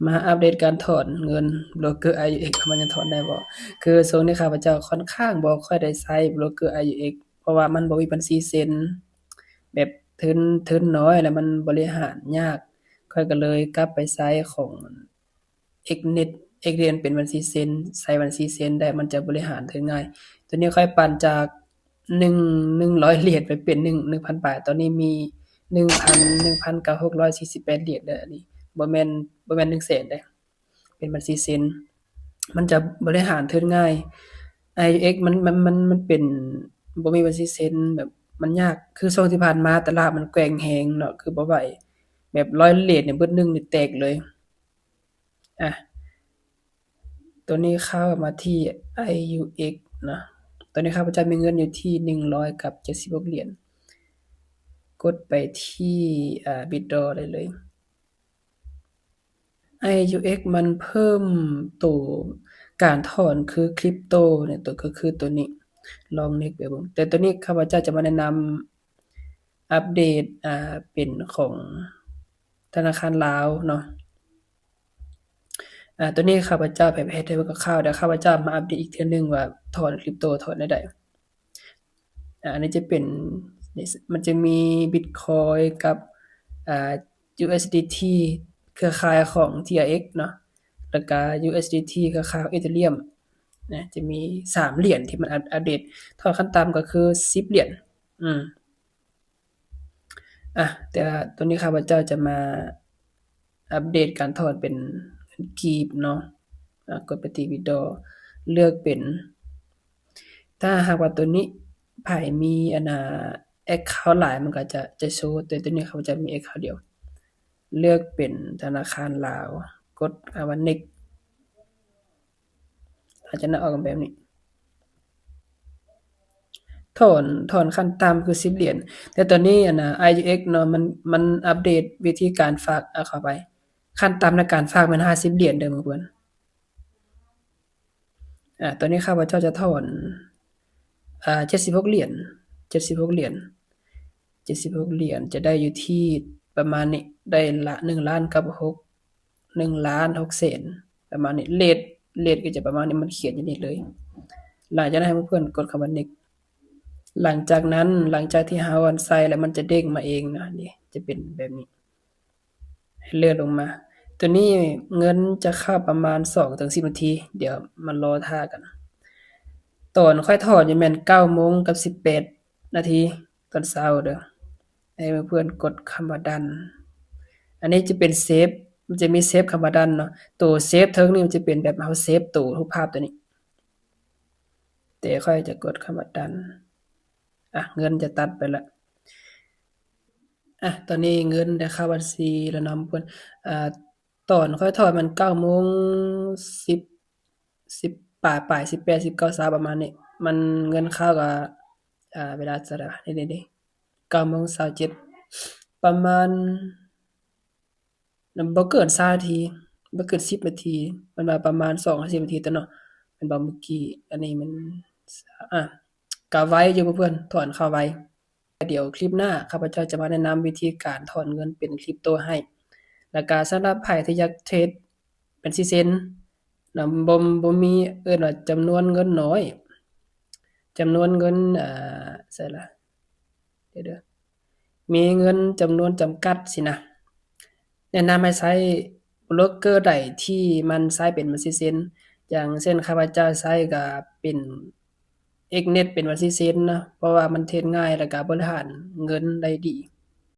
ມາອັບເດດການຖອນເງິນໂບຣກເກີ IUX ວ່າມັນຍັງຖອນໄດ້ບໍ່? ຄືຊ່ວງນີ້ຂ້າພະເຈົ້າຂ້ອນຂ້າງບໍ່ຄ່ອຍໄດ້ໃຊ້ໂບຣກເກີ IUX ເພາະວ່າມັນບໍ່ມີບັນຊີເຊັນ ແບບທຶນ ທຶນນ້ອຍ ແລ້ວມັນບໍລິຫານຍາກ ຂ້ອຍກໍເລີຍກັບໄປໃຊ້ຂອງ XNET XNET ເປັນບັນຊີເຊັນ ໃຊ້ບັນຊີເຊັນໄດ້ ມັນຈະບໍລິຫານຖືງ່າຍ. ຕອນນີ້ຂ້ອຍປັ່ນຈາກ ໜຶ່ງ ໜຶ່ງຮ້ອຍຫຼຽນໄປເປັນ ໜຶ່ງ ໜຶ່ງພັນປາຍ ຕອນນີ້ມີ ໜຶ່ງພັນ ໜຶ່ງພັນເກົ້າຮ້ອຍສີ່ສິບແປດຫຼຽນເດີ ອັນນີ້ບໍ່ແມ່ນ ບໍ່ແມ່ນໜຶ່ງແສນເດ້ ເປັນບັນຊີເຊັນ ມັນຈະບໍລິຫານທຶນງ່າຍ. IUX ມັນ ມັນ ມັນ ມັນເປັນ ບໍ່ມີບັນຊີເຊັນ ແບບມັນຍາກ ຄືຊ່ວງທີ່ຜ່ານມາຕະຫຼາດມັນແກວ່ງແຮງເນາະ ຄືບໍ່ໄຫວ ແບບຮ້ອຍຫຼຽນນີ້ ບຶດໜຶ່ງນີ້ແຕກເລີຍ. ອາ ໂຕນີ້ເຂົ້າມາທີ່ IUX ເນາະ ໂຕນີ້ຂ້າພະເຈົ້າມີເງິນຢູ່ທີ່ ໜຶ່ງຮ້ອຍກັບເຈັດສິບຫົກຫຼຽນ ກົດໄປທີ່ ອາ Withdraw ໄດ້ເລີຍ. IUX ມັນເພີ່ມໂຕການຖອນຄືຄຣິບໂຕເນຍ ໂຕ ກໍຄືໂຕນີ້ ລອງ next ໄປເບິ່ງ ແຕ່ໂຕນີ້ຂ້າພະເຈົ້າຈະມາແນະນຳອັບເດດ ອາ ເປັນຂອງທະນາຄານລາວເນາະ. ອາ ໂຕນີ້ຂ້າພະເຈົ້າໄປເຮັດໃຫ້ເບິ່ງຄ່າວໆ ດຽວຂ້າພະເຈົ້າມາອັບເດດອີກເທື່ອໜຶ່ງວ່າຖອນຄຣິບໂຕຖອນແນວໃດ. ອາ ອັນນີ້ຈະເປັນ ມັນຈະມີ Bitcoin ກັບ ອາ USDT ເຄືອຂ່າຍຂອງ TRX ເນາະ ແລ້ວກະ USDT ເຄືອຂ່າຍຂອງ Ethereum ນະ ຈະມີສາມຫຼຽນທີ່ມັນອັບ ອັບເດດ ຖອນຂັ້ນຕ່ຳກໍຄືສິບຫຼຽນ. ອືມ ອາ ແຕ່ວ່າໂຕນີ້ຂ້າພະເຈົ້າຈະມາອັບເດດການຖອນເປັນເງິນກີບເນາະ. ອາ ກົດໄປທີ່ Withdraw ເລືອກເປັນ ຖ້າຫາກວ່າໂຕນີ້ໃຜມີອັນນ່າ account ຫຼາຍ ມັນກໍຈະ ຈະໂຊ ແຕ່ໂຕນີ້ຂ້າພະເຈົ້າມີ account ດຽວ ເລືອກເປັນທະນາຄານລາວ ກົດຄຳວ່າ next ຫຼັງຈາກນັ້ນອອກມາແບບນີ້ ຖອນ ຖອນຂັ້ນຕ່ຳຄືສິບຫຼຽນ ແຕ່ຕອນນີ້ອັນນ່າ IUX ເນາະ ມັນ ມັນອັບເດດວິທີການຝາກ ອາ ຂໍອະໄພ ຂັ້ນຕ່ຳໃນການຝາກແມ່ນຫ້າສິບຫຼຽນເດີໝູ່ເພື່ອນ. ອາ ຕອນນີ້ຂ້າພະເຈົ້າຈະຖອນ ອາ ເຈັດສິບຫົກຫຼຽນ ເຈັດສິບຫົກຫຼຽນ ເຈັດສິບຫົກຫຼຽນ ຈະໄດ້ຢູ່ທີ່ປະມານນີ້ ໄດ້ລະ ໜຶ່ງລ້ານກັບຫົກ ໜຶ່ງລ້ານຫົກແສນ ປະມານນີ້ ເຣດ ເຣດກໍຈະປະມານນີ້ ມັນຂຽນຢູ່ນີ້ເລີຍ. ຫຼັງຈາກນັ້ນໃຫ້ໝູ່ເພື່ອນກົດຄຳວ່າ next ຫຼັງຈາກນັ້ນ ຫຼັງຈາກທີ່ເຮົາອັນໃສ່ແລ້ວ ມັນຈະເດ້ງມາເອງນະ ນີ້ຈະເປັນແບບນີ້ ໃຫ້ເລື່ອນລົງມາ ໂຕນີ້ເງິນຈະເຂົ້າປະມານສອງເຖິງສິບນາທີ ດຽວມາລໍຖ້າກັນ. ຕອນຂ້ອຍຖອນນີ້ແມ່ນເກົ້າໂມງກັບສິບແປດນາທີຕອນເຊົ້າເດີ ໃຫ້ເພື່ອນກົດຄຳວ່າ done ອັນນີ້ຈະເປັນ save ມັນຈະມີ save ຄຳວ່າ done ເນາະ ໂຕ save ເທິງນີ້ມັນຈະເປັນແບບເຮົາ save ໂຕຮູບພາບໂຕນີ້ ແຕ່ຂ້ອຍຈະກົດຄຳວ່າ done ອາ ເງິນຈະຕັດໄປລະ. ອາ ຕອນນີ້ເງິນໄດ້ເຂົ້າບັນຊີແລ້ວເນາະເພື່ອນ ອາ ຕອນຂ້ອຍຖອນມັນເກົ້າໂມງສິບ ສິບປາຍ ປາຍ ສິບແປດ ສິບເກົ້າ ຊາວ ປະມານນີ້ ມັນເງິນເຂົ້າກໍ ອາ ເວລາເທົ່າໃດວະ ນີ້ໆ ເກົ້າໂມງຊາວເຈັດ ປະມານ ບໍ່ເກີນຊາວນາທີ ບໍ່ເກີນສິບນາທີ ມັນວ່າປະມານສອງຫາສິບນາທີຕົວະເນາະ ແມ່ນບໍ່ເມື່ອກີ້ ອັນນີ້ມັນ ອາ ກະໄວຢູ່ເພື່ອນ ຖອນເຂົ້າໄວ. ດຽວຄລິບໜ້າຂ້າພະເຈົ້າຈະມາແນະນຳວິທີການຖອນເງິນເປັນຄຣິບໂຕໃຫ້ ແລ້ວກະສຳລັບໃຜທີ່ຢາກເທຣດເປັນຊີເຊັນ ນະ ບໍ່ ບໍ່ມີ ເອີ້ນວ່າຈຳນວນເງິນໜ້ອຍ ຈຳນວນເງິນ ເອີ ໃສລະ ດຽວເດີ ມີເງິນຈຳນວນຈຳກັດຊີ້ນະ ແນະນຳໃຫ້ໃຊ້ໂບຣກເກີໃດທີ່ມັນໃຊ້ເປັນບັນຊີເຊັນ ຢ່າງເຊັ່ນ ຂ້າພະເຈົ້າໃຊ້ກະເປັນ XNET ເປັນບັນຊີເຊັນເນາະ ເພາະວ່າມັນເທຣດງ່າຍ ແລ້ວກະບໍລິຫານເງິນໄດ້ດີ.